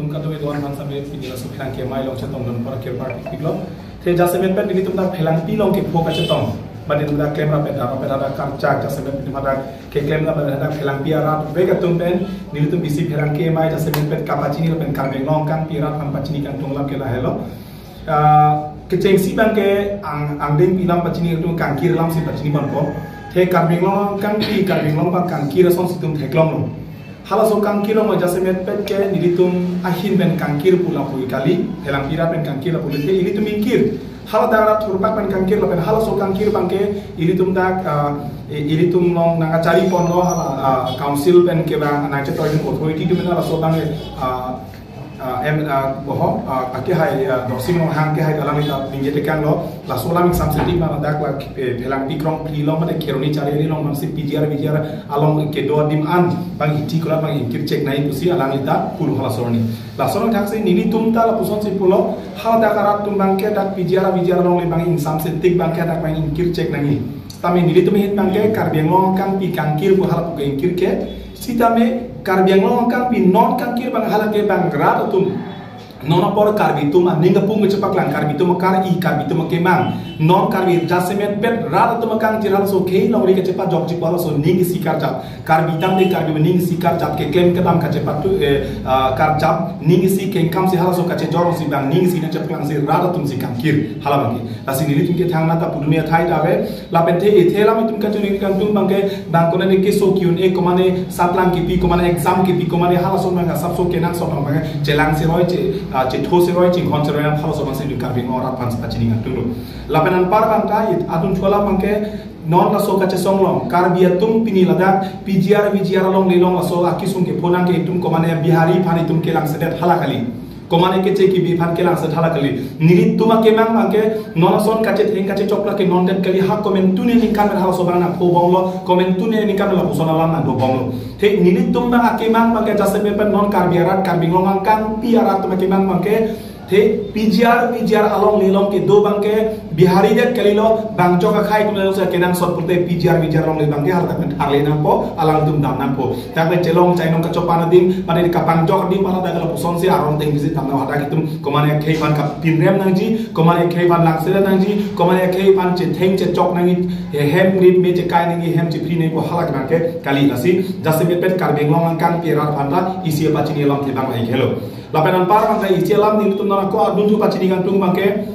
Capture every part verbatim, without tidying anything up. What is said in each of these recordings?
Tum kado-an aphan sitame pini laso pherangke amei along chetongdun apor kirpar piklo. Te jasemet pen nelitum dak pherangke along kepho kachetong. Mane nelitum dak klemrap pen, darap pen, dak karchak, jasemet pen dak keklemrap pen dak pherangke arat ave atum pen nelitum bisi pherangke amei jasemet pen kapachini pen Karbi Anglong kangpi arat aphan pachini kangtung alam ke lahelo. Ah, kechengsi abangke ang, angdeng pi alam pachini atum kangkir alamsi pachini ponpo. Te Karbi Anglong kangpi, Karbi Anglong abang kangkir asonsi itum theklonglo. Halaso kangkir along jasemet pen ke nelitum ahin pen kangkir pu lapu kali, pherangke arat pen kangkir lapu, te ilitum ingkir. Hala dak arat thurpak pen kangkir lapen halaso kangkir abangke ilitum dak, ah, i-, ilitum along nangkachari ponlo hala, ah, council pen kevang nangchetoi authority atum pen halaso abangke, ah, ah, em, ah, boho, ah, akehai, ah, Dorsing Ronghang akehai alangli ta ningje tekanglo, laso alam ingsamse tik ma dak la, eh, pherangke krongphli along mane Kheroni Chariali along mane si P G R V G R along kedo adim an abang hiti kula abang ingkir chek nangji pusi alangli ta pulo halaso arni. Laso arni thaksi nelitum ta lapusonsi pulo, hala dak arat atum abangke dak P G R V G R along le abang ingsamse tik abangke dak abang ingkir chek nangji. Tame nelitum ahin abangke Karbi Anglong kangpi kangkir pu hala pu ke ingkir ke. Sitame Karbi Anglong kangpi non kangkir abang hala ke abang rat atum. Non apor Karbi atum aning apung kechepaklang, Karbi atum akar-i, Karbi atum akemang. Non Karbi jasemet pen rat atum akangkir halaso khei longri kachepajokji pu halaso aning isi karjap. Karbi tangte Karbi aning isi karjap, keklem kedam kachepatu, eh, ah, karjap, aning isi kengkam si halaso kachejor si abang aning isi nangchepaklangsi rat atumsi kangkir hala abangke. Lasi nelitum ke thangnat ta pudun athai ta ave. Lapen te ethe alam itum kachini kangtung abangke, abang konane keso Q and A, komane saplang kipi, komane exam kipi, komane halaso abang asapso kenangsot abang abangke chelang seroi, che, ah, chetho seroi, chinghon seroi, halaso abangsi itum Karbi Anglong arat aphan pachini kangtunglo. Lapen anpar abang ta, it adun chua alam abangke, non laso kachesong along Karbi atum pini ladak P G R V G R along le along laso akesung kepho nang ke itum komane Bihari aphan itum kelangsedet hala kali. Komane keche kebi aphan kelangse hala kali. Nelitum akemang abangke non ason kachetheng kachechok lake non det kali, ha komantu aningkan pen halaso abang nangpho bomlo, komantu aningkan pen lapuson alam nangdo bomlo. Te nelitum abang akemang abangke jasemet pen non Karbi arat, Karbi Anglong kangpi arat atum akemang abangke, te P G R V G R along le along kedo abangke Bihari det kalilo, bang jok akhei atum le along si kenangsot pulote P G R V G R along le abangke hala dak pen tharle nangpo, alangtum dam nangpo. Dak pen chelong chainong kachopan adim, mane kapangjok adim hala dak lapusonsi arong ateng visit damnang, hadak itum komane akhei aphan kapinrem nangji, komane akhei aphan langselet nangji, komane akhei aphan chetheng chechok nangji, he hem rit me chekai nangji, hem chephri nangji pu hala abangke kali. Lasi jasemet pen Karbi Anglong kangpi arat aphan ta isi pachini alam thibang lahelo. Lapen anpar abangke isi alam nelitum non ako adun thu pachini kangtung abangke,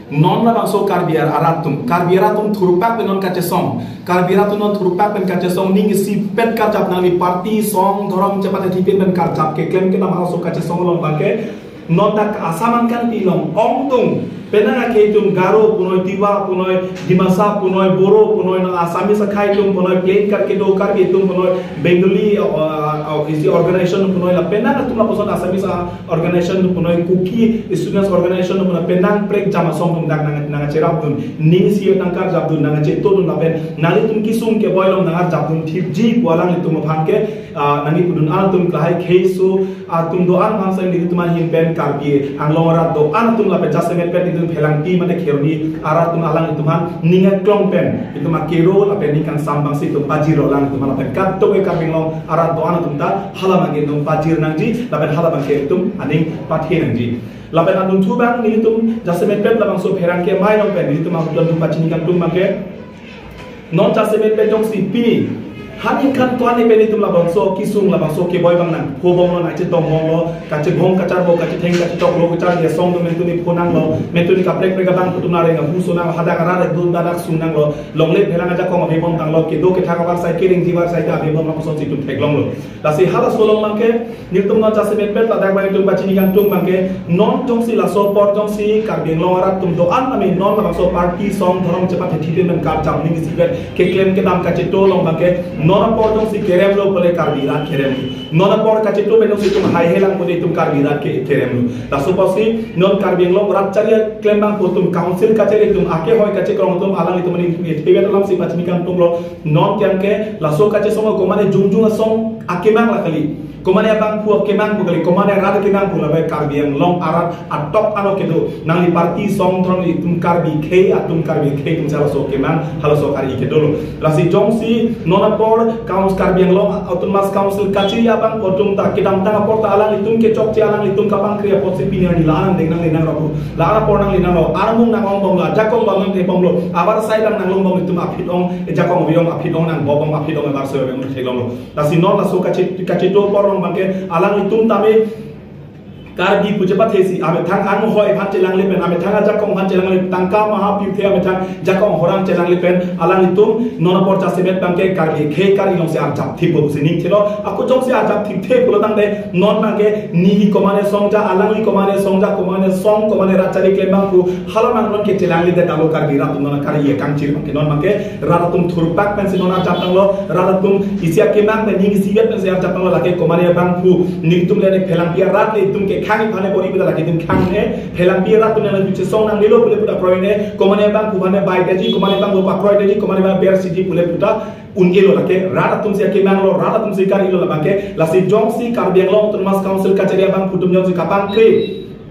non labangso Karbi arat atum, Karbi arat atum thurpak pen non kachesong. Karbi arat atum non thurpak pen kachesong, aning isi pen karjap, nangli party, song, dhorom chepathethi pen karjap, keklem kedam halaso kachesong along abangke, non dak Assam angkangpi along ongdung, penang akhei atum Garo punoi, Tiwa punoi, Dimasa punoi, Boro punoi, non Assamese akhei atum punoi, plain Karbi, kedo Karbi atum punoi, Bengali, uh, uh, isi organization punoi, la penang atum lapuson Assamese, uh, organization punoi, Kuki students organization punoi, penang prekjam asong atum dak nang, nangcherapdun, aning isi nangkarjapdun, nangchetodun lapen nanglitum kesung keboi along nangarjapdun thipji pu alanglitum aphan ke, ah, nangkipudun atum lahai khei su atum do-an aphan si nelitum ahin pen Karbi Anglong arat do-an atum lapen jasemet pen itum pherangke mane Kheroni arat atum alanglitum aphan ning aklong pen itum akero lapen ning kangsam abangsi itum pajirlo alanglitum aphan lapen kadokave Karbi Anglong arat do-an atum ta hala abangke itum pajir nangji lapen hala abangke itum aning pathe nangji. Lapen adun thu abang nelitum jasemet pen labangso pherangke amei along pen nelitum adun thu pachini kangtung abangke, non jasemet pen jongsi pini ha ningkan to-an pen itum labangso kesung labangso keboi abang nangpho bomlo, nangchetong bomlo, kachebong kacharbo, kachetheng kachechoklo, kacharli asong atum mentuni pho nanglo, mentuni kaprek prek abang atum areng abu so nang, hadak arat atum dak sung nanglo, longle pherang ajakong ave bomtanglo, kedo kethak avarsai, kerengji avarsai ta ave bomlo, kosonsi itum theklonglo. Lasi halaso along abangke nelitum non jasemet pen ladak abang itum pachini kangtung abangke, non jongsi laso apor jongsi Karbi Anglong arat atum do-an tame non labangso party, song, dhorom chepathethi pen karjap, aning isi pen keklem kedam kacheto along abangke, non apor jongsi keremlo pule Karbi arat kerem. Non apor kacheto pen jongsi itum haihe lang pule itum Karbi arat ke keremlo. Laso apotsi non Karbi Anglong arat chari klem abang pu atum, council kachari atum, akehoi kachekrong atum, alanglitum aning isi pen alamsi pachini kangtunglo. Non kangke laso kachesong komane jongjung asong akemang la kali, komane abangphu akemang pu kali, komane arat akemang pu, lapen Karbi Anglong arat atok ano kedo, nangli party, song, dhorom, itum Karbi khei atum, Karbi khei atum halaso akemang, halaso akar-i kedolo. Lasi jongsi non apor Council, Karbi Anglong Autonomous Council kachari Tang potum ta kedamtang apor ta alanglitum kechokche alanglitum kapangkri apotsi pini arni la-an deng nangle nangrok lo. La-an apor nangle nanglo. Armung nang-ongbomlo. Ajakong bang nangthepbomlo. Abar sai lang nanglongbom itum aphi-ong. Ejakong oyong aphi-ong nangbobom aphi-ong abar sai oyong theklonglo. Lasi non laso kache-, kacheto apor along abangke alanglitum tame Karbi pu chepathesi amethang anghoi aphan chelangle pen, amethang ajakong aphan chelangle, tangka maha pirthe amethang jakong horang chelangle pen, alanglitum non apor jasemet abangke Karbi khei Karbi alongsi arjap thippo pusi ning thilo, ako jongsi arjap thipthe pulo tangte, non abangke neli komane songja, alangli komane songja, komane song, komane rachari klem abang pu, hala abang non ke chelangle det alo Karbi rat atum non Karbi akangchir abangke non abangke, rat atum thurpak pensi non arjap tanglo, rat atum isi akemang pen ning isivet pensi arjap tanglo, lake komane abang pu, nelitum le ne phelangpi arat le itum ke khang iphane bori bida lake itum khang ne, phelangpi arat atum le ne chesong nanglelo pule puta kroi ne, komane abang pu aphan ne bai detji, komane abang pu pakroi detji, komane abang bersiji pule puta un-elo lake, rat atumsi akemanglo, rat atumsi karilo labangke, lasi jongsi Karbi Anglong Autonomous Council kachari abang pu atum jongsi kapangkri,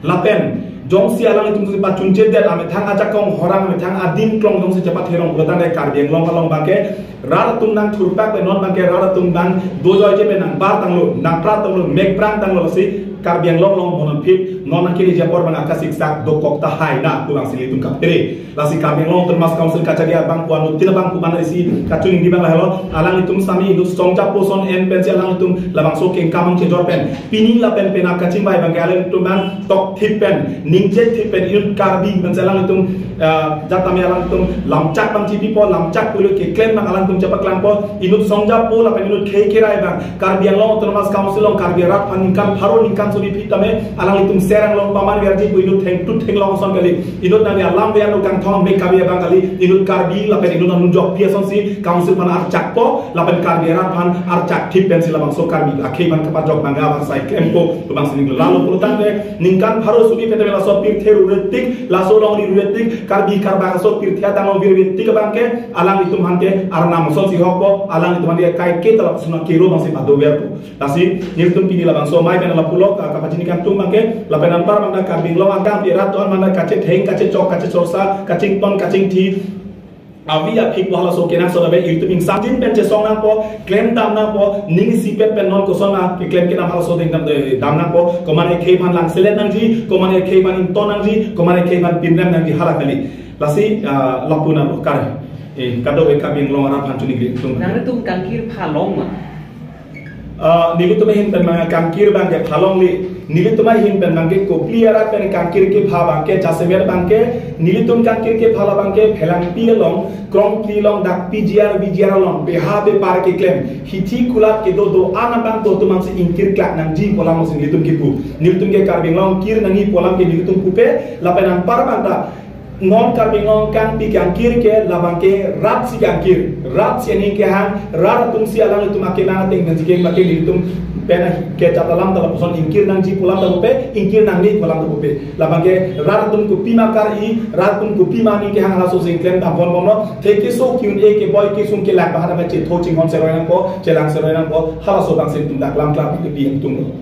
lapen, jongsi alanglitum si pachunche det, amethang ajakong horang, amethang adim klong jongsi chepatherong pulo tangte Karbi Anglong along abangke, rat atum nangthurpak pen non abangke, rat atum nangdojoije pen nangbar tanglo, nangpra tanglo, mekprang tanglo, lasi Karbi Anglong along bononphit, non nangkeleji apor abang akasiksak dokok tahai na, pu abangsi nelitum kaphere. Lasi Karbi Anglong Autonomous Council kachari abang pu anuttin abang pu mana isi kachiningri abang lahelo, alanglitum sami inut songja poson en pensi alanglitum labangso kengkam ang chejor pen, pini lapen penap kachingvai abangke alanglitum abang tokthip pen, ningje thip pen, inut Karbi pensi alanglitum, ah, jatame alanglitum lamchak abang chipipo, lamchak pulo keklem abang alanglitum chepaklangpo, inut songja po lapen inut khei kerai abang Karbi Anglong Autonomous Council along Karbi arat aphan ningkan pharo ningkan suri phit tame alanglitum serang along paman verji pu inut thengtut thenglong ason kali. Inut nangli alam ve anu kangthong mek kave abang kali, inut Karbi lapen inut anung jokpi asonsi council aphan archakpo, lapen Karbi arat aphan archak thip pensi labangso Karbi akhei aphan kapajok abang abar sai klempo, pu abangsi ninglo lalo pulo tangte, ningkan pharo suri phit tame laso pirthe rure tik, laso alongri rure tik, Karbi Karbak aso pirthe atang alongri rure tik abangke, alanglitum aphan ke arnam asonsi hokpo, alanglitum aphan ke kaike ta lapuson akero abangsi padoverpo. Lasi, nelitum pini labangso amei pen lapulo, ka-, kapachini kangtung abangke, lapen anpar abang ta Karbi Anglong akam pi rat atum abang ta kachetheng, kachechok, kachechorsa, kachington, kachingthi, avi aphik pu halaso kenangsot ave, ilitum ingsamjin pen chesong nangpo, klemdam nangpo, ning isipet pen non koson ma keklem kedam halaso ding dam, eh, dam nangpo, komane khei aphan langselet nangji, komane khei aphan ington nangji, komane khei aphan pinrem nangji hala kali. Lasi, ah, lapu nanglo kar. Eh, kadokave Karbi Anglong arat aphan chuningri tung. Nangtum kangkir phalong ma? Ah, nelitum ahin pen abang kangkir abangke phalongle, nelitum ahin pen abangke kopili arat pen kangkir kepha abangke, jasemet abangke, nelitum kangkir kepha labangke, phelangpi along, krongpi along, dak P G R, V G R along, beha bepar keklem, hithi kulat kedo do-an abang do atum aphansi ingkir klak nangji pu alam si nelitum kipu. Nelitum ke Karbi Anglong kir nangji pu alam ke nelitum pupe, lapen anpar abang ta, non Karbi Anglong kangpi kangkir ke labangke rat si kangkir, rat si aning kehang, rat atumsi alanglitum akemang ateng nangji ke abangke nelitum pen kechat alam ta lapuson ingkir nangji pu alam ta pupe, ingkir nangne pu alam ta pupe. Labangke rat atum kopima kar-i, rat atum kopima aning kehang halaso si klemdam ponbomlo, theke so ki-un-e keboi kesung kelak abang ta chetho chinghon seroi nangpo, chelang seroi nangpo, halaso abangsi nelitum dak lam klam kepi ingtunglo.